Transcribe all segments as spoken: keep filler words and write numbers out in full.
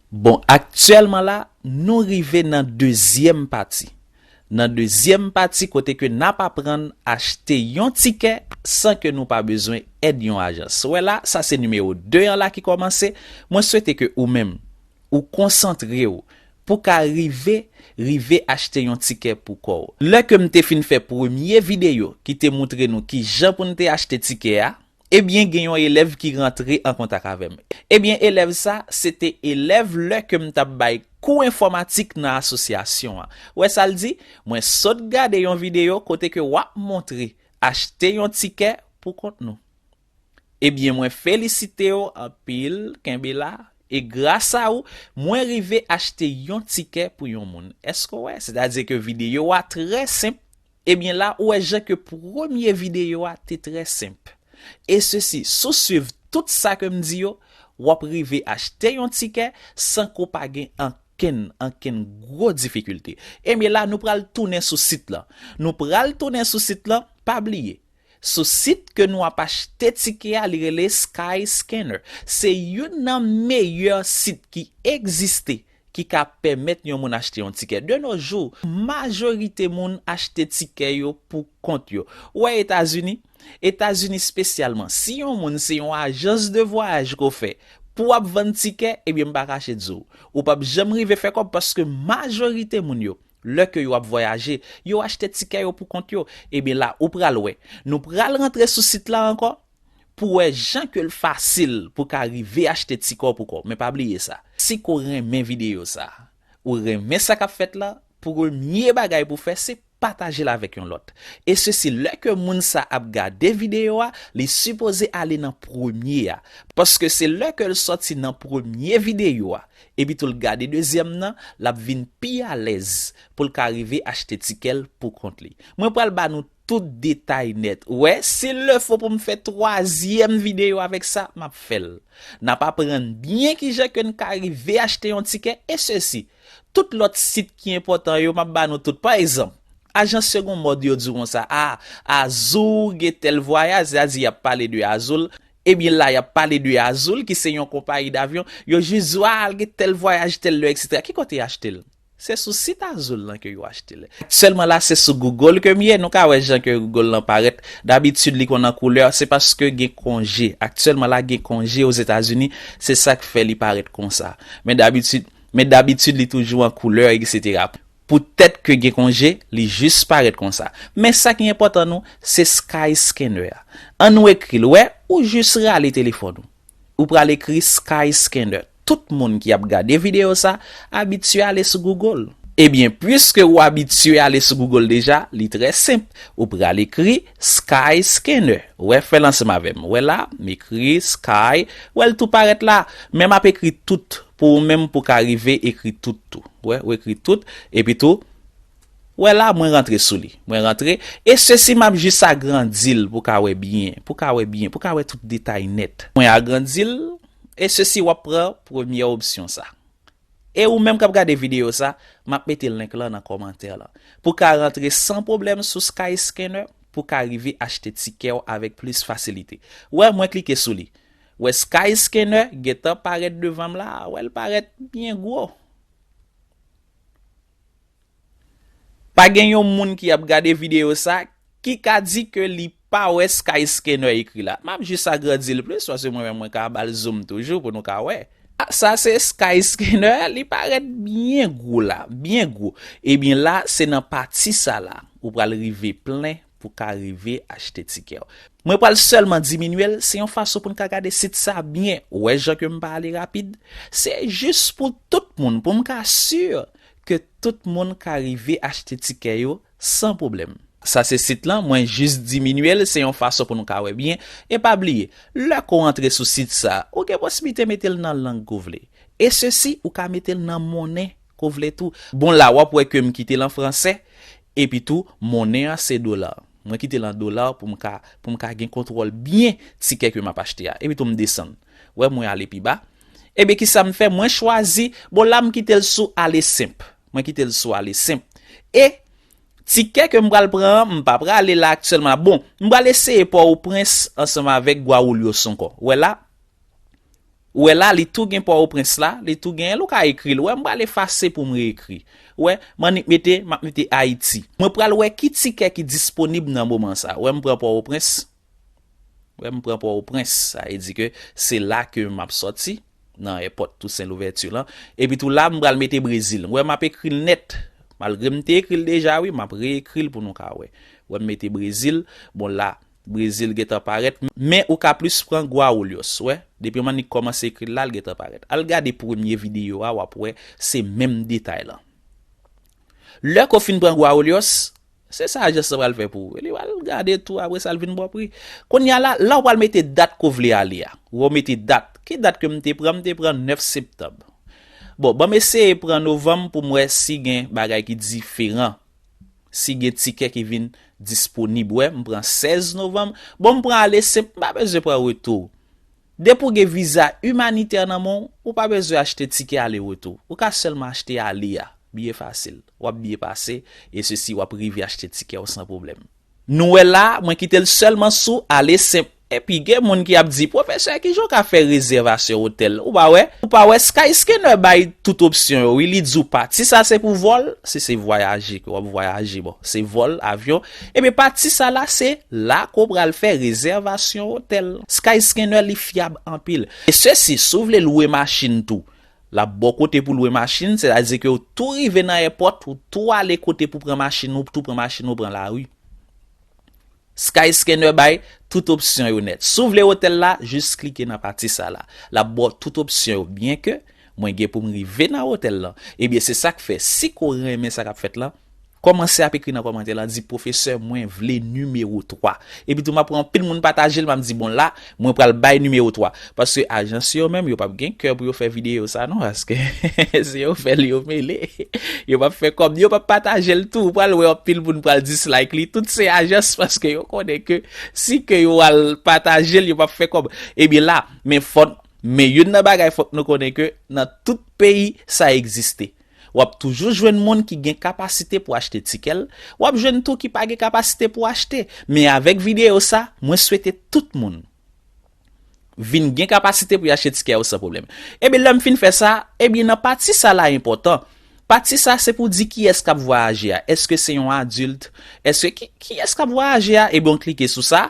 Bon, aktyèlman la, nou rive nan dezyèm pati. Nan dezyèm pati kote ke n ap aprann achte yon tikè san ke nou pa bezwen èd yon ajans. Wè la, sa se nimewo de an la ki kòmanse. Mwen swete ke ou menm, ou konsantre w pou ka rive, rive achte yon tikè pou kò w. Lè ke m te fin fè premye videyo ki te moutre nou kijan pou n te achte tikè a, ebyen, gen yon elèv ki rantre an kontak avè m. Ebyen, elèv sa, se te elèv lè ke m t ap bay kou enfòmatik nan asosyasyon an. Wè sa l di? Mwen sot gade yon videyo kote ke w ap montre achte yon tikè pou kont nou. Ebyen, mwen felisite w anpil, kenbe la. E gras a ou, mwen rive achte yon tikè pou yon moun. Èske w wè? Sètadi ke videyo a trè senp. Ebyen la, ou wè jan ke premye videyo a te trè senp. E sesi, si w swiv tout sa ke m di yo, w ap rive achte yon tikè san ke w pa gen ankenn, ankenn gwo difikilte. Ebyen la, nou pral tounen sou sit lan. Nou pral tounen sou sit lan, pa bliye. Sou sit ke nou ap achte tikè a, li rele Skyscanner. Se youn nan meyè sit ki egziste ki ka pèmèt yon moun achte yon tikè. De nos jours, majorite moun achte tikè yo pou kont yo. Ou wè Etazini? Etazini espesyalman, si yon moun se yon ajans de vwayaj ke w fè, pou w ap vann tikè, ebyen m pa kache di w, ou p ap janm rive fè kòb paske majorite moun yo, lè ke yo ap vwayaje, yo achte tikè yo pou kont yo. Ebyen la, ou pral wè. Nou pral rantre sou sit la ankò pou wè jan ke l fasil pou ka rive achte tikè w pou kò w. Men pa bliye sa. Si ke w renmen videyo sa, ou renmen sa k ap fèt la, premye bagay pou w fè se pataje l avèk yon lòt. E sesi, lè ke moun sa ap gade videyo a, li sipoze ale nan premye a. Paske se lè ke l sòti nan premye videyo a, epi tou l gade dezyèm nan, l ap vin pi alèz pou l ka rive achte tikè l pou kont li. Mwen pral ba nou tout detay nèt. Wè, s'il le faut pou m fè twazyèm videyo avèk sa, m ap fè l. N ap aprann byen kijan ke n ka rive achte yon tikè, e sesi, tout lòt sit ki enpòtan yo, m ap ba nou tout. Pa egzanp, ajans Segon Mòd yo di w konsa, a, Azul gen tèl vwayaj, sètadi y ap pale de Azul. Ebyen la, y ap pale de Azul, ki se yon konpayi davyon. Yo jis di w, a, l gen tèl vwayaj tèl lè, etsetera. Ki kote y achte l? Se sou sit Azul lan ke yo achte l. Aktyèlman la, se sou Google ke m ye. Nou ka wè jan ke Google lan parèt. Dabitid, li konn an koulè. Se paske gen konje. Aktyèlman la, gen konje Ozetazini. Se sa k fè li parèt konsa. Men dabitid, men dabitid, li toujou an koulè, etsetera. Poutèt ke gen konje, li jis parèt konsa. Men sa ki enpòtan nou, se Skyscanner a. Ann nou ekri l, wè, ou jis rale telefòn ou. Ou pral ekri Skyscanner. Tout moun ki ap gade videyo sa abitye ale sou Google. Ebyen, piske ou abitye ale sou Google deja, li trè senp. Ou pral ekri Skyscanner. Wè, fè l ansanm avè m. Wè la, m ekri Sky. Wè, l tou parèt la. Men m ap ekri tout pou ou menm pou ka rive ekri tout tou. Wè, ou ekri tout. Epi tou, wè la, mwen rantre sou li. Mwen rantre. E sesi, m ap jis agrandi l pou ka wè byen. Pou ka wè byen. Pou ka wè tout detay nèt. Mwen agrandi l. E sesi, w ap pran premyè opsyon sa. E ou menm k ap gade videyo sa, m ap mete link lan nan kòmantè lan. Pou ka rantre san pwoblèm sou Skyscanner, pou ka rive achte tikè w avèk plis fasilite. Wè, mwen klike sou li. Wè, Skyscanner gentan parèt devan m la, wè, l parèt byen gwo. Pa gen yon moun ki ap gade videyo sa ki ka di ke li pa wè Skyscanner ekri la. M ap jis agrandi l plis, paske mwen menm mwen ka ba l zoom toujou pou nou ka wè. Sa se Skyscanner, li parèt byen gwo la, byen gwo. Ebyen la, se nan pati sa la, ou pral rive plen pou ka rive achte tikè w. Mwen pral sèlman diminye l, se yon fason pou n ka gade sit sa byen. Ou wè jan ke m pa ale rapid? Se jis pou tout moun, pou m ka si ke tout moun ka rive achte tikè yo san pwoblèm. Sa se sit lan, mwen jis diminye l, se yon fason pou nou ka wè byen. E pa bliye, lè ke w antre sou sit sa, ou gen posiblite mete l nan lang ke w vle. E sesi, ou ka mete l nan monnen ke w vle tou. Bon, la, w ap wè ke m kite l an fransè, epi tou, monnen an se dola. Mwen kite l an dola pou m ka, pou m ka gen kontwòl byen tikè ke m ap achte a. Epi tou, m desann. Wè, mwen ale pi ba. Ebyen, kisa m fè? Mwen chwazi, bon, la, m kite l sou ale senp. Mwen kite l sou ale senp. E tikè ke m pral pran an, m pa prale la aktyèlman. Bon, m pral eseye Pòtoprens ansanm avèk Gwawoulyoso ankò. Wè la, Ou wè la, li tou gen Pòtoprens la, li tou gen l, ou ka ekri l. Ou wè, m pral efase pou m reekri. Ou wè, m annik mete, m ap mete Ayiti. Mwen pral wè ki tikè ki disponib nan moman sa. Ou wè, m pran Pòtoprens. Ou wè, m pran Pòtoprens. Sa vle di ke se la ke m ap sòti, nan èpòt Tousen Louvèti lan. Epi tou la, m pral mete Brezil. Ou wè, m ap ekri l nèt. Malgre m te ekri l deja, wi, m ap reekri l pou nou ka wè. Ou wè, m mete Brezil. Bon, la, Brezil gentan parèt, men ou ka plis pran Guarulhos, wè. Depi w annik kòmanse ekri l la, l gentan parèt. Al gade premye videyo a, w ap wè se menm detay lan. Lè ke w fin pran Guarulhos, se sa ajans lan pral fè pou ou. Li pral gade tou, apre sa, l vin ba w pri. Kounye a la, la w pral mete dat ke w vle ale a. Ou mete dat. Ki dat ke m te pran? M te pran nèf septanm. Bon, ban m eseye pran novanm pou m wè si gen bagay ki diferan. Si gen tikè ki vin disponib. Wè, m pran sèz novanm. Bon, m pran ale senp, m pa bezwen pran retou. Depi w gen viza imanitè nan men w, ou pa bezwen achte tikè ale retou. Ou ka sèlman achte ale a. Byen fasil. W ap byen pase, e sesi w ap rive achte tikè w san pwoblèm. Nou wè la, mwen kite l sèlman sou ale senp. Epi gen moun ki ap di, "Pwofesè, kijan w ka fè rezèvasyon otèl?" Ou pa wè? Ou pa wè Skyscanner bay tout opsyon yo, wi, li di w pati sa se pou vòl, si se vwayaje ke w ap vwayaje, bon, se vòl, avyon. Ebyen, pati sa la, se la ke w pral fè rezèvasyon otèl. Skyscanner, li fyab anpil. E sesi, si w vle lwe machin tou, l ap ba w kote pou lwe machin, sètadi ke w tou rive nan èpòt, ou tou ale kote pou pran machin, ou tou pran machin, ou pran lari. Skyscanner bay tout opsyon yo nèt. Si w vle otèl la, jis klike nan pati sa la. L ap ba w tout opsyon yo, byenke mwen gen pou m rive nan otèl lan. Ebyen, se sa k fè, si ke w renmen sa k ap fèt lan, kòmanse ap ekri nan kòmantè lan, di, "Pwofesè, mwen vle nimewo twa." Epi tou, m ap wè anpil moun pataje l, m ap di, "Bon, la, mwen pral bay nimewo twa." Paske ajans yo menm, yo p ap gen kè pou yo fè videyo sa non, paske si yo fè l, yo mele. Yo p ap fè kòb, yo p ap pataje l tou. Ou pral wè anpil moun pral dislike li. Tout se ajans paske yo konnen ke si ke yo al pataje l, yo p ap fè kòb. Ebyen la, men fòk, men youn nan bagay fòk nou konnen ke nan tout peyi sa egziste. W ap toujou jwenn moun ki gen kapasite pou achte tikè l, w ap jwenn tou ki pa gen kapasite pou achte. Men avèk videyo sa, mwen swete tout moun vin gen kapasite pou y achte tikè yo san pwoblèm. Ebyen, lè m fin fè sa, ebyen, nan pati sa la enpòtan. Pati sa se pou di kiyès k ap vwayaje a. Èske se yon adilt? Èske ki, kiyès k ap vwayaje a? Ebyen, w klike sou sa.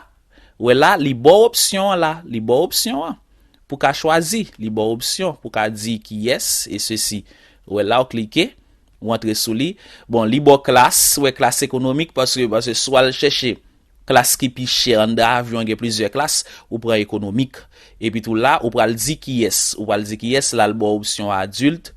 Wè la, li ba w opsyon an la. Li ba w opsyon an. Pou ka chwazi, li ba w opsyon. Pou ka di kiyès, e sesi. Wè la, w klike, w antre sou li. Bon, li ba w klas, wè klas ekonomik, paske, paske si w al chèche klas ki pi chè anndan avyon an, gen plizyè klas, ou pran ekonomik. Epi tou la, ou pral di kiyès. Ou pral di kiyès, la l ba w opsyon adilt.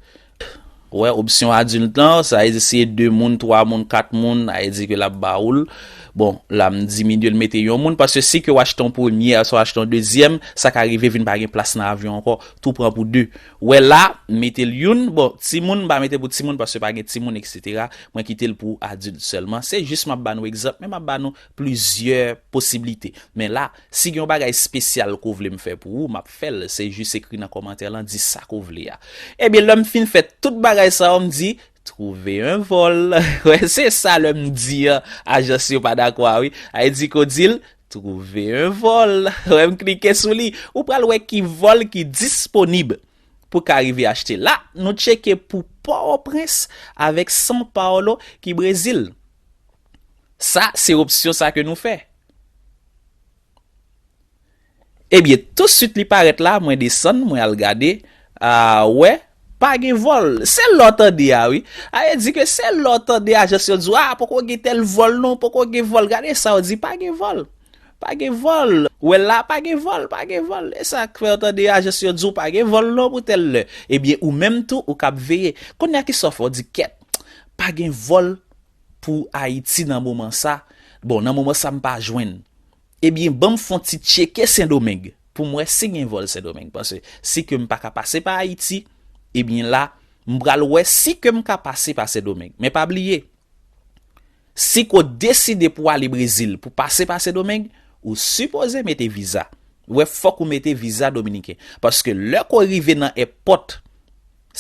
Ou wè, opsyon adilt lan, sa vle di si se de moun, twa moun, kat moun, sa vle di ke l ap ba ou l. Bon, la m diminye l, mete yon moun, paske si ke w achte yon premye, oswa w achte yon dezyèm, sa ka rive vin pa gen plas nan avyon ankò, tou pran pou de. Ou wè la, m mete l youn, bon, timoun, m pa mete pou timoun, paske pa gen timoun, etsetera. Mwen kite l pou adilt sèlman. Se jis m ap ba nou egzanp, men m ap ba nou plizyè posiblite. Men la, si gen yon bagay espesyal ke w vle m fè pou ou, m ap fè l. Se jis ekri nan kòmantè lan, di sa ke w vle a. Ebyen, lè m fin fè tout bagay sa yo, m di, "Trouver un vol." Wè, se sa lè m di an, ajans yo pa dakò a, wi. Sa vle di ke w di l, "Trouver un vol." Wè, m klike sou li. Ou pral wè ki vòl ki disponib pou ka rive achte. La, nou tcheke pou Pòtoprens avèk São Paulo ki Brezil. Sa, se opsyon sa ke nou fè. Ebyen, tousuit li parèt la, mwen desann, mwen al gade, a, wè, pa gen vòl. Se lè w tande a, wi. A, e di ke se lè w tande ajans yo di w, a, poko gen tèl vòl non, poko gen vòl. Gade sa yo di, pa gen vòl. Pa gen vòl. Wè la, pa gen vòl, pa gen vòl. E sa k fè w tande ajans yo di w pa gen vòl non pou tèl lè. Ebyen, ou menm tou, ou k ap veye. Kounye a ki sa w fè, w di, "Kèt, pa gen vòl pou Ayiti nan moman sa. Bon, nan moman sa, m pa jwenn." Ebyen, ban m fè yon ti tcheke Sendomeng pou m wè si gen vòl Sendomeng. Paske si ke m pa ka pase pa Ayiti, ebyen la, m pral wè si ke m ka pase pa Sendomeng. Men pa bliye, si ke w deside pou w ale Brezil, pou pase pa Sendomeng, ou sipoze mete viza. Ou wè, fòk ou mete viza dominiken. Paske lè ke w rive nan èpòt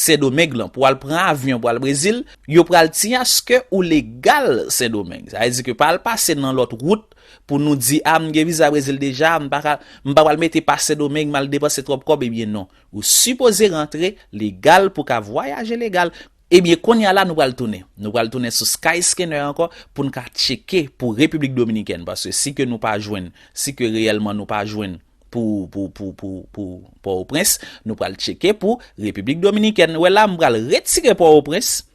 Sendomeng lan, pou al pran avyon, pou al Brezil, yo pral tcheke ou legal Sendomeng. Sa vle di ke pa al pase nan lòt wout pou nou di, a, m gen viza Brezil deja, m pa ka, m pa pral mete pa Sendomeng, m al depanse twòp kòb, ebyen non. Ou sipoze rantre legal pou ka vwayaje legal. Ebyen, kounye a la, nou pral tounen. Nou pral tounen sou Skyscanner ankò pou n ka tcheke pou Repiblik Dominikèn. Paske si ke nou pa jwenn, si ke reyèlman nou pa jwenn pou, pou, pou, pou, pou Pòtoprens, nou pral tcheke pou Repiblik Dominikèn. Wè la, m pral retire Pòtoprens.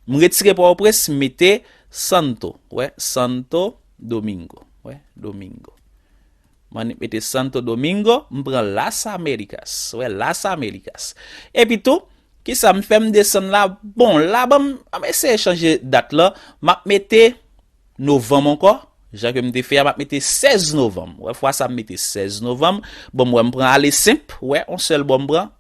M retire Pòtoprens, m mete Santo. Wè, Santo Domingo. Wè, Domingo. M annik mete Santo Domingo, m pran Las Américas. Wè, Las Américas. Epi tou, kisa m fè, m desann la? Bon, la, ban m, an m eseye chanje dat lan. M ap mete novanm ankò. Jan ke m te fè a, m ap mete sèz novanm. Wè, fwa sa, m mete sèz novanm. Bon, m wè, m pran ale senp. Wè, on sèl bò m pran.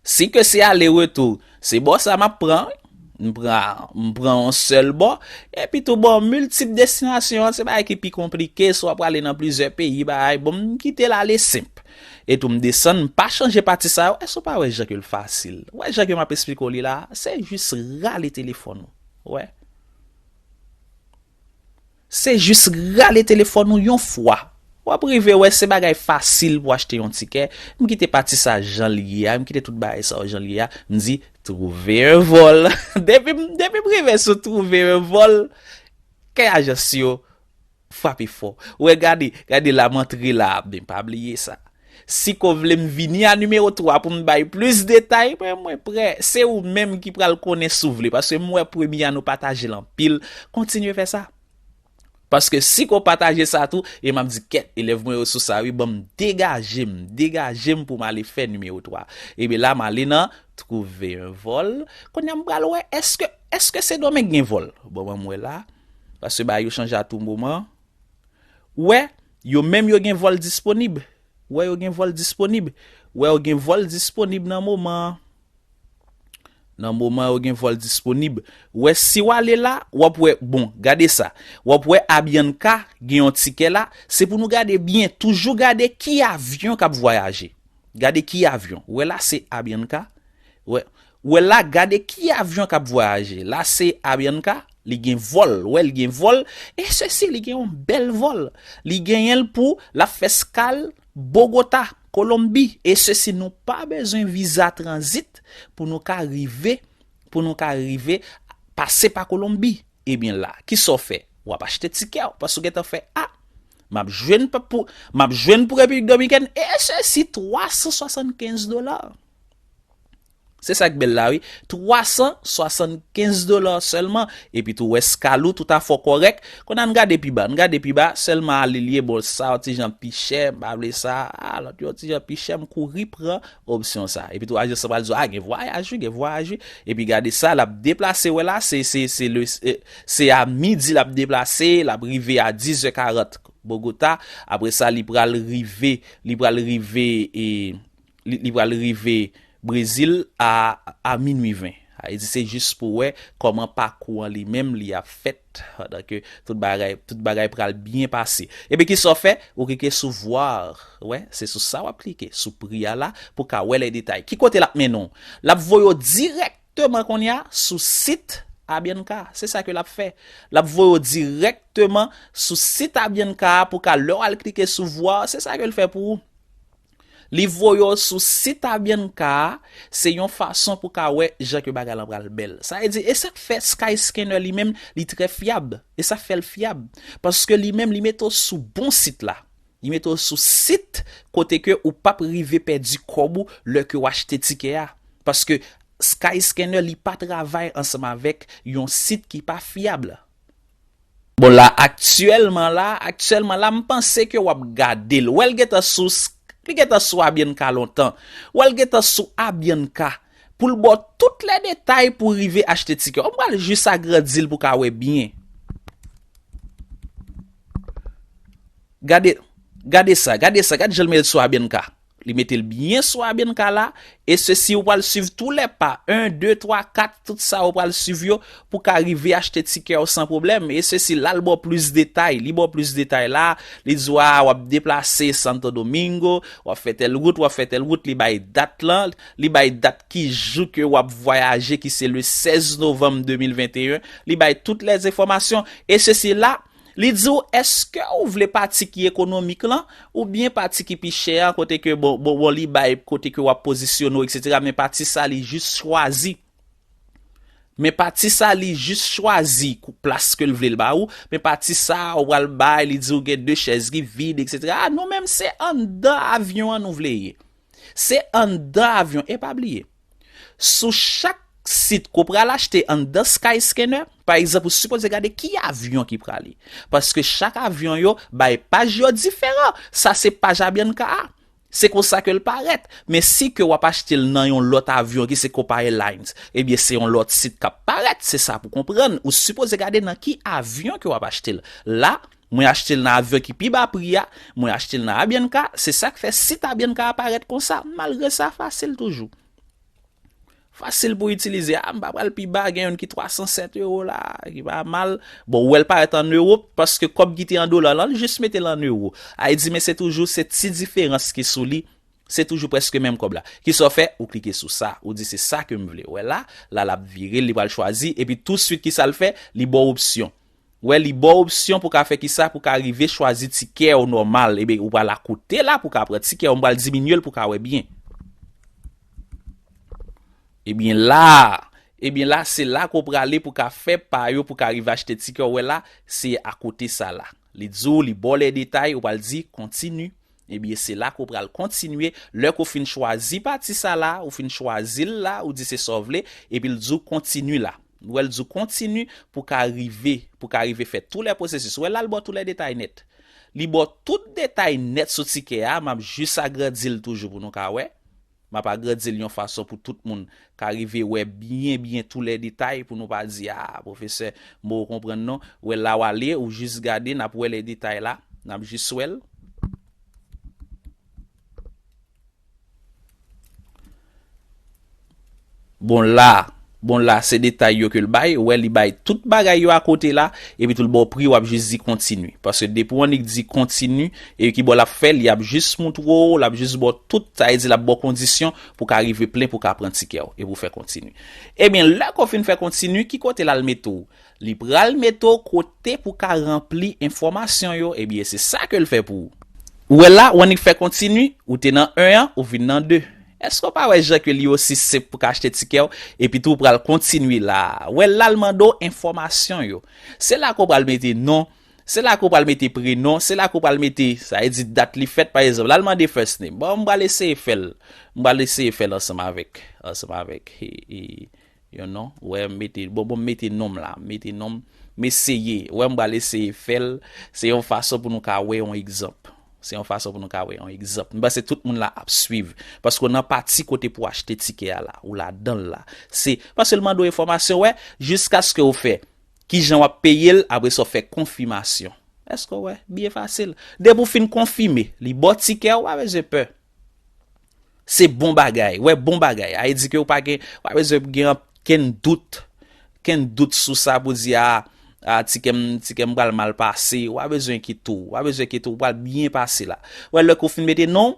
Si ke se ale retou, se bò sa m ap pran, wi. M pran, m pran yon sèl bò. Epi tou, bon, miltip destinasyon an, se bagay ki pi konplike, si w ap prale nan plizyè peyi, bagay, bon, m kite l ale senp. E tou, m desann, m pa chanje pati sa yo. Èske w pa wè jan ke l fasil? Wè jan ke m ap esplike w li la? Se jis rale telefòn ou. Wè. Se jis rale telefòn ou yon fwa. W ap rive wè se bagay fasil pou achte yon tikè. M kite pati sa jan l ye a, m kite tout bagay sa yo jan l ye a. M di, trouver un vol. Depi m, depi m rive sou trouver un vol, kè ajans yo frape fò. Wè, gade, gade la m antre la, men pa bliye sa. Si ke w vle m vini a nimewo twa pou m bay plis detay, mwen, mwen prè. Se ou menm ki pral konnen si w vle, paske m wè premye a nou pataje l anpil. Kontinye fè sa. Paske si ke w pataje sa tou, e m ap di, kèt, elèv mwen yo sou sa, wi, ban m degaje m, degaje m pou m ale fè nimewo twa. Ebyen la, m ale nan trouver un vol. Kounye a, m pral wè, èske, èske Sendomeng gen vòl? Bon, ban m wè la. Paske bagay yo chanje a tou moman. Wè, yo menm yo gen vòl disponib. Wè, yo gen vòl disponib. Wè, yo gen vòl disponib nan moman an. Nan moman yo gen vòl disponib. Wè, si w ale la, w ap wè, bon, gade sa. W ap wè Avianca gen yon tikè la. Se pou nou gade byen. Toujou gade ki avyon k ap vwayaje. Gade ki avyon. Wè la, se Avianca. Wè, wè la, gade ki avyon k ap vwayaje. La, se Avianca. Li gen vòl. Wè, li gen vòl. E sesi, li gen yon bèl vòl. Li genyen l pou l ap fè eskal Bogota, Kolonbi. E sesi, nou pa bezwen viza tranzit pou nou ka rive, pou nou ka rive pase pa Kolonbi. Ebyen la, kisa w fè? W ap achte tikè w, paske w gentan fè, a, m ap jwenn pa pou, m ap jwenn pou Repiblik Dominikèn, e sesi twa san swasannkenz dola. Se sa k bèl la, wi. Twa san swasannkenz dola sèlman. Epi tou, w eskal ou toutafè kòrèk. Kounye a n gade pi ba. N gade pi ba, sèlman ale l ye, bon, sa yon ti jan pi chè, m pa vle sa. A, lòt yo yon ti jan pi chè, m kouri pran opsyon sa. Epi tou, ajans lan pral di w, a, gen vwayaj, wi, gen vwayaj, wi. Epi gade sa, l ap deplase, wè la, se, se, se le, se, se a midi l ap deplase, l ap rive a dizè karant Bogota. Apre sa, li pral rive, li pral rive, e, li, li pral rive Brezil a, a minui ven. Sa vle di se jis pou wè kòman pakou an li menm li ap fèt, pandan ke tout bagay, tout bagay pral byen pase. Ebyen, kisa w fè? Ou klike sou voir. Wè, se sou sa w ap klike, sou pri a la, pou ka wè lè detay. Ki kote l ap mennen w? L ap voye w dirèkteman kounye a sou sit Avianca. Se sa ke l ap fè. L ap voye w dirèkteman sou sit Avianca pou ka lè w al klike sou voir, se sa ke l fè pou ou. Li voye w sou sit Avianca a, se yon fason pou ka wè jan ke bagay lan pral bèl. Sa vle di, e sa k fè Skyscanner li menm, li trè fyab. E sa k fè l fyab. Paske li menm, li mete w sou bon sit la. Li mete w sou sit kote ke ou p ap rive pèdi kòb ou lè ke w achte tikè a. Paske Skyscanner, li pa travay ansanm avèk yon sit ki pa fyab. Bon, la, aktyèlman la, aktyèlman la, m panse ke w ap gade l. Wè l gentan sou, li gentan sou Avianca lontan. Wè l gentan sou Avianca. Pou l ba w tout lè detay pou rive achte tikè. M pral jis agrandi l pou ka wè byen. Gade, gade sa, gade sa, gade jan l mete l sou Avianca. Li mete l byen sou Avianca la, e sesi ou pral swiv tou lè pa, en, de, twa, kat, tout sa ou pral swiv yo pou ka rive achte tikè w san pwoblèm. E sesi la l ba w plis detay, li ba w plis detay la, li di w a w ap deplase Santo Domingo, w ap fè tèl wout, w ap fè tèl wout, li bay dat lan, li bay dat ki jou ke w ap vwayaje ki se le sèz novanm de mil venteyen, li bay tout lèzenfòmasyon. E sesi la, li di w èske ou vle pati ki ekonomik lan, oubyen pati ki pi chè an, kote ke bon, bon, bon, li bay, kote ke w ap pozisyone w, etsetera. Men pati sa, li jis chwazi. Men pati sa, li jis chwazi kou- plas ke l vle l ba ou. Men pati sa, ou pral bay, li di w gen de chèz ki vid, etsetera. A, nou menm, se anndan avyon an nou vle ye. Se anndan avyon. E pa bliye, sou chak sit ke w pral achte anndan Skyscanner, pa egzanp, ou sipoze gade ki avyon ki prale. Paske chak avyon yo bay paj yo diferan. Sa se paj Avianca a. Se konsa ke l parèt. Men si ke w ap achte l nan yon lòt avyon ki se Copa Airlines, ebyen se yon lòt sit k ap parèt. Se sa pou konprann. Ou sipoze gade nan ki avyon ke w ap achte l. La, mwen achte l nan avyon ki pi ba pri a, mwen achte l nan Avianca, se sa k fè sit Avianca a parèt konsa. Malgre sa, fasil toujou. Fasil pou itilize. A, m pa pral pi ba, gen youn ki twa san sèt ewo la, ki pa mal. Bon, ou wè l parèt an ewo, paske kòb ki te an dola la, l jis mete l an ewo. A, li di, men se toujou, se ti diferans ki sou li, se toujou prèske menm kòb la. Kisa w fè? Ou klike sou sa, ou di, se sa ke m vle. Ou wè la, la, l ap vire, li pral chwazi, epi touswit, kisa l fè? Li ba w opsyon. Ou wè, li ba w opsyon pou ka fè kisa? Pou ka rive chwazi tikè w nòmal. Ebyen, ou pral akote la pou ka pran tikè w. M pral diminye l pou ka wè byen. Ebyen la, ebyen la, se la ke w prale pou ka fè pa yo, pou ka rive achte tikè w. Ou wè la, se akote sa la. Li di w, li ba w lè detay, ou pral di kontini. Ebyen, se la ke w pral kontinye. Lè ke w fin chwazi pati sa la, ou fin chwazi l la, ou di se sa w vle, epi l di w kontini la. Ou wè l di w kontini pou ka rive, pou ka rive fè tou lè pwosesis. Ou wè la, l ba w tou lè detay nèt. Li ba w tout detay nèt sou tikè a, m ap jis agrandi l toujou pou nou ka wè. M ap agrandi l yon fason pou tout moun ka rive wè byen, byen tou lè detay pou nou pa di, a, pwofesè, m poko konprann non. Ou wè la w ale, ou jis gade, n ap wè lè detay la, n ap jis wè l. Bon la, bon la, se detay yo ke l bay, ou wè li bay tout bagay yo akote la, epi tou l ba w pri, w ap jis di kontini. Paske depi w annik di kontini, e ki bò l ap fè, li ap jis moutre w, l ap jis ba w tout, sa vle di l ap ba w kondisyon pou ka rive plen, pou ka pran tikè w, epi w fè kontini. Ebyen, lè ke w fin fè kontini, ki kote l al mete w? Li pral mete w kote pou ka ranpli enfòmasyon yo, ebyen, se sa ke l fè pou ou. Ou wè la, w annik fè kontini, ou te nan en an, ou vin nan de. Èske w pa wè jan ke li osi senp pou ka achte tikè w, epi tou w pral kontini la? Ou wè la, l mande w enfòmasyon yo. Se la ke w pral mete non, se la ke w pral mete prenon, se la ke w pral mete, sa vle di dat li fèt, pa egzanp. La, l mande first name. Bon, m pral eseye fè l. M pral eseye fè l ansanm avèk, ansanm avèk, e, e, yon non. Ou wè, m mete, bon, bon, m mete non m la, m mete non m, m eseye. Ou wè, m pral eseye fè l. Se yon fason pou nou ka wè yon egzanp. Se yon fason pou nou ka wè yon egzanp. M panse tout moun la ap swiv. Paske w nan pati kote pou w achte tikè a la, ou ladan l la. Se, paske l mande w enfòmasyon, wè, jiskaske w fè kijan w ap peye l, apre sa w fè konfimasyon. Èske w wè? Byen fasil. Depi w fin konfime, li ba w tikè, ou pa bezwen pè. Se bon bagay, wè, bon bagay. A, e di ke w pa gen, w pa bezwen gen kenn dout, kenn dout sou sa pou di, a, a, tikè m, tikè m pral mal pase, w pa bezwen enkyete w, w pa bezwen enkyete w, w pral byen pase la. Wè, lè ke w fin mete non,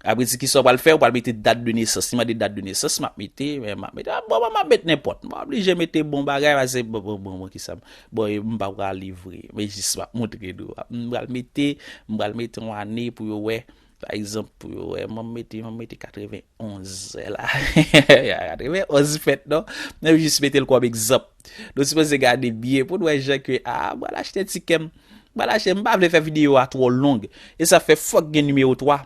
apre di kisa w pral fè, w pral mete dat de nesans. Li mande dat de nesans, m ap mete, men m ap mete, a, bon, m ap mete nenpòt. M pa oblije mete bon bagay, paske, bon, bon, bon, bon, kisa m, bon, e m pa pral livre, men jis m ap montre nou. M pral mete, m pral mete yon ane pou yo wè. Pa egzanp, pou yo wè, mwen mete, mwen mete katrevenn onz la. Katrevenn onz fèt, non? Mwen jis mete l kòm egzanp. Nou sipoze gade byen pou n wè jan ke, a, mwen al achte tikè m. Mwen al achte, m pa vle fè videyo a twò long. E sa fè fòk gen nimewo twa.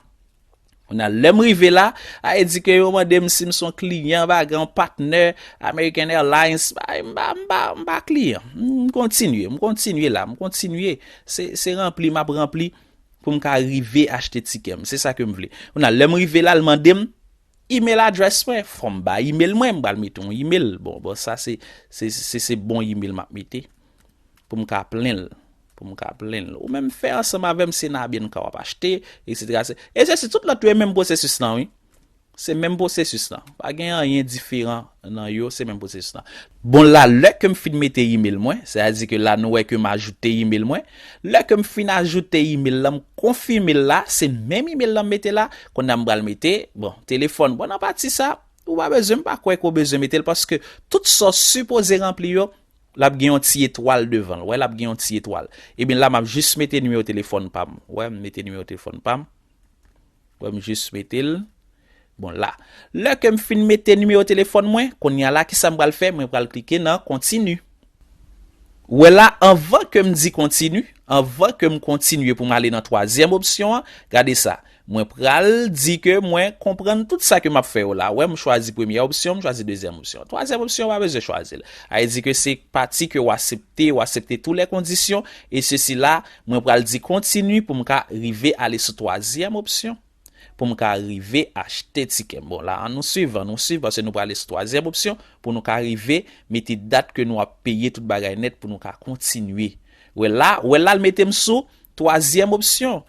Kounye a, lè m rive la, a, e di ke yo mande m si m se yon kliyan, bagay, yon patnè American Airlines. Ba, m pa, m pa, m pa kliyan. M kontinye, m kontinye la, m kontinye. Se, se ranpli, m ap ranpli pou m ka rive achte tikè m. Se sa ke m vle. Kounye a, lè m rive la, l mande m email address mwen. Fò m ba email mwen, m pral mete yon email. Bon, bon, sa se, se, se, se bon email m ap mete pou m ka plen l. pou m ka plenn l. Ou menm fè ansanm avè m, se nan Abianca w ap achte, etsetera. Se, e se si tout lòt yo e menm pwosesis lan, wi. Se menm pwosesis lan. Pa gen anyen diferan nan yo, se menm pwosesis lan. Bon, la, lè ke m fin mete email mwen, sètadi ke la, nou wè ke m ajoute email mwen. Lè ke m fin ajoute email lan, m konfime l la, se menm email lan m mete la. Kounye a m pral mete, bon, telefòn. Bon, nan pati sa, ou pa bezwen, m pa kwè ke w bezwen mete l, paske tout sa w sipoze ranpli yo, l ap gen yon ti etwal devan l. Wè, l ap gen yon ti etwal. Ebyen, la, m ap jis mete nimewo telefòn pa m. Wè, m mete nimewo telefòn pa m. Wè, m jis mete l. Bon, la. Lè ke m fin mete nimewo telefòn mwen, kounye a la, kisa m pral fè? Mwen pral klike nan kontini. Wè la, anvan ke m di kontini, anvan ke m kontinye pou m ale nan twazyèm opsyon an, gade sa. Mwen pral di ke mwen konprann tout sa ke m ap fè yo la. Wè, m chwazi premyè opsyon, m chwazi dezyèm opsyon. Twazyèm opsyon, w pa bezwen chwazi l. A vle di ke se pati ke w aksepte, w aksepte tout lè kondisyon, e sesi la, mwen pral di kontini pou m ka rive ale sou twazyèm opsyon, pou m ka rive achte tikè m. Bon, la, ann nou swiv, ann nou swiv, paske nou prale sou twazyèm opsyon, pou nou ka rive mete dat ke nou ap peye tout bagay nèt pou nou ka kontinye. Wè la, wè la, l mete m sou twazyèm opsyon.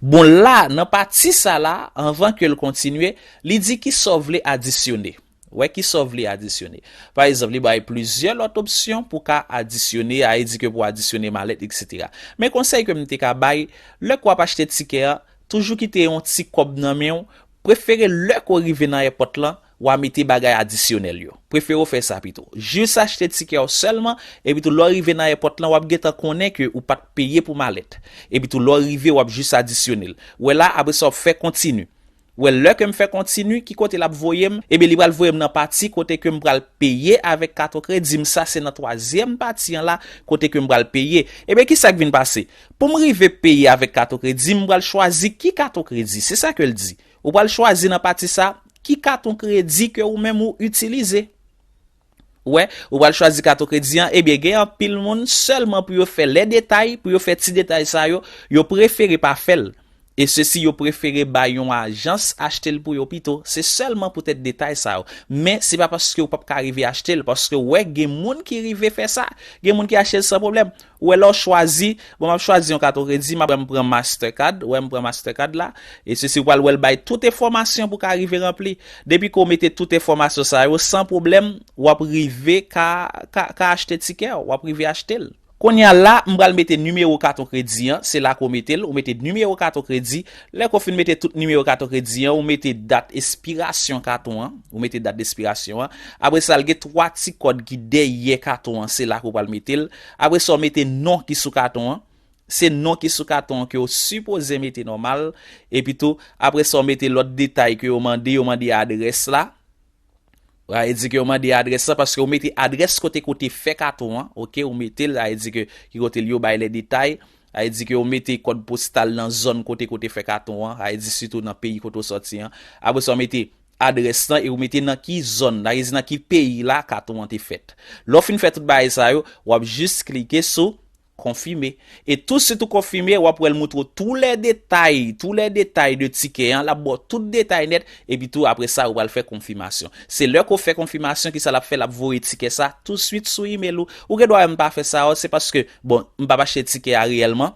Bon, la, nan pati sa la, anvan ke l kontinye, li di kisa w vle adisyone. Wè kisa w vle adisyone. Pa egzanp, li bay plizyè lòt opsyon pou ka adisyone, a vle di ke pou adisyone malèt, etsetera. Men konsèy ke m te ka bay, lè ke w ap achte tikè a, toujou kite yon ti kòb nan men w, prefere lè ke w rive nan èpòt lan, w a mete bagay adisyonèl yo. Prefere w fè sa pito. Jis achte tikè w sèlman, epi tou lè w rive nan èpòt lan, w ap gentan konnen ke ou pa t peye pou malèt. Epi tou lè w rive, w ap jis adisyone l. Wè la, apre sa, w ap fè kontini. Wè, lè ke m fè kontini, ki kote l ap voye m? Ebyen, li pral voye m nan pati kote ke m pral peye avèk katon kredi m. Sa se nan twazyèm pati an la, kote ke m pral peye. Ebyen, kisa k vin pase? Pou m rive peye avèk katon kredi, m pral chwazi ki katon kredi. Se sa ke l di. Ou pral chwazi nan pati sa, ki katon kredi ke ou menm ou itilize. Wè, ou pral chwazi katon kredi an, ebyen, gen anpil moun sèlman pou yo fè lè detay, pou yo fè ti detay sa yo, yo prefere pa fè l. E sesi yo prefere bay yon ajans achte l pou yo pito. Se sèlman poutèt detay sa yo. Men, se pa paske ou p ap ka rive achte l, paske wè, gen moun ki rive fè sa. Gen moun ki achte l san pwoblèm. Ou wè lè w chwazi, bon, m ap chwazi yon katon kredi, m ap, m pran Mastercard, wè m pran Mastercard la, e sesi w pral wè l bay tout enfòmasyon pou ka rive ranpli. Depi ke w mete tout enfòmasyon sa yo, san pwoblèm, w ap rive ka, ka, ka achte tikè, w ap rive achte l. Kounye a la, m pral mete nimewo katon kredi an, se la ke w mete l, ou mete nimewo katon kredi, lè ke w fin mete tout nimewo katon kredi an, ou mete dat espirasyon katon an, ou mete dat espirasyon an. Apre sa, l gen twa ti kòd ki dèyè katon an, se la ke w pral mete l. Apre sa, w mete non ki sou katon an. Se non ki sou katon an ke w sipoze mete nòmal. Epi tou, apre sa, w mete lòt detay ke yo mande, yo mande adrès la. Sa vle di ke yo mande adrès la, paske yo mete adrès kote ke w te fè katon an, oke, ou mete l, sa vle di ke ki kote l yo bay lè detay. Sa vle di ke yo mete kòd postal nan zòn kote ke w te fè katon an, sa vle di sitou nan peyi kote w sòti an. Apre sa, w mete adrès lan e ou mete nan ki zòn, sa vle di nan ki peyi la katon an te fèt. Lè w fin fè tout bagay sa yo, w ap jis klike sou konfime. E tousuit ou konfime, w ap wè l moutre w tou lè detay, tou lè detay de tikè an, l ap ba w tout detay nèt, epi tou apre sa, ou pral fè konfimasyon. Se lè ke w fè konfimasyon, kisa l ap fè, l ap voye tikè sa tousuit sou imèl ou. Ou gen dwa wè m pa fè sa, se paske, bon, m p ap achte tikè a reyèlman.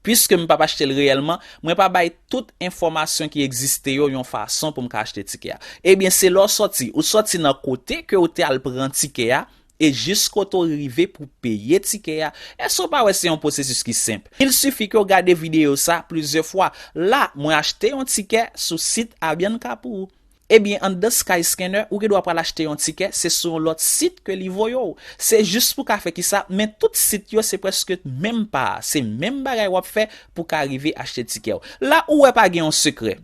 Piske m p ap achte l reyèlman, mwen pa bay tout enfòmasyon ki egziste yo yon fason pou m ka achte tikè a. Ebyen, se lè w sòti, ou sòti nan kote ke w te al pran tikè a, e jis kote w rive pou peye tikè a. Èske w pa wè se yon pwosesis ki senp? Il sifi ke w gade videyo sa plizyè fwa. La, mwen achte yon tikè sou sit Abianca pou ou. Ebyen, anndan Skyscanner, ou gen dwa pral achte yon tikè, se sou yon lòt sit ke li voye w. Se jis pou ka fè kisa, men tout sit yo se prèske menm pa a, se menm bagay w ap fè pou ka rive achte tikè w. La, ou wè pa gen yon sekrè.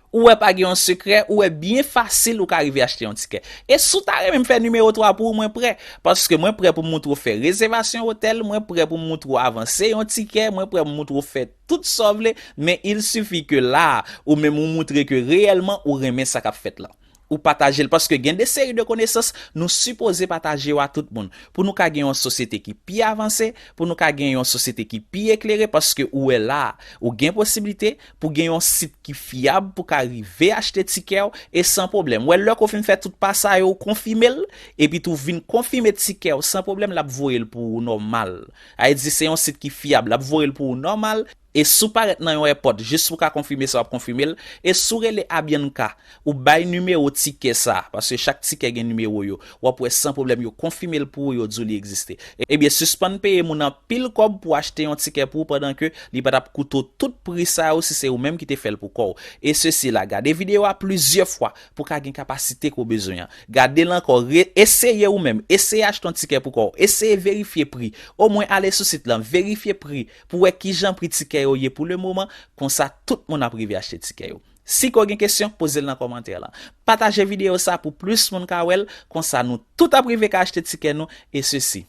Ou wè pa gen yon sekrè, ou wè byen fasil ou ka rive achte yon tikè. E si w ta renmen m fè nimewo twa pou ou, mwen prè. Paske mwen prè pou m moutre w fè rezèvasyon otèl, mwen prè pou m moutre w avanse yon tikè, mwen prè pou m moutre w fè tout sa w vle, men il sifi ke la, ou menm ou moutre ke reyèlman ou renmen sa k ap fèt la. ou pataje l, paske gen de seri de konesans nou sipoze pataje yo a tout moun. Pou nou ka gen yon sosyete ki pi avanse, pou nou ka gen yon sosyete ki pi eklere, paske ou wè la, ou gen posiblite pou gen yon sit ki fyab pou ka rive achte tikè w e san pwoblèm. Wè, lè ke w fin fè tout pa sa yo, ou konfime l, epi tou vin konfime tikè w san pwoblèm, l ap voye l pou ou nòmal. Sa vle di se yon sit ki fyab, l ap voye l pou ou nòmal. E si w parèt nan yon èpòt, jis pou ka konfime sa, w ap konfime l. E si w rele Abianca, ou bay nimewo tikè sa, paske chak tikè gen nimewo yo, w ap wè san pwoblèm yo konfime l pou ou, yo di w li egziste. Ebyen, sispann peye moun anpil kòb pou achte yon tikè pou ou pandan ke li pa t ap koute w tout pri sa yo si se ou menm ki te fè l pou kò w. E sesi la, gade videyo a plizyè fwa pou w ka gen kapasite ke w bezwen an. Gade l ankò, re-, eseye ou menm, eseye achte yon tikè pou kò w, eseye verifye pri. Omwen ale sou sit lan, verifye pri pou wè kijan pri tikè yo ye pou le moman, konsa tout moun ap rive achte tikè yo. Si ke w gen kesyon, poze l nan kòmantè lan. Pataje videyo sa pou plis moun ka wè l, konsa nou tout ap rive ka achte tikè nou, e sesi.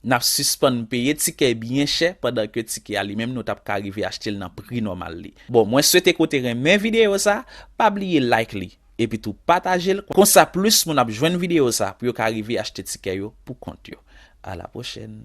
N ap sispann peye tikè byen chè pandan ke tikè a li menm nou t ap ka rive achte l nan pri nòmal li. Bon, mwen swete ke w te renmen videyo sa, pa bliye like li, epi tou pataje l, konsa plis moun ap jwenn videyo sa pou yo ka rive achte tikè yo pou kont yo. A la pwochèn.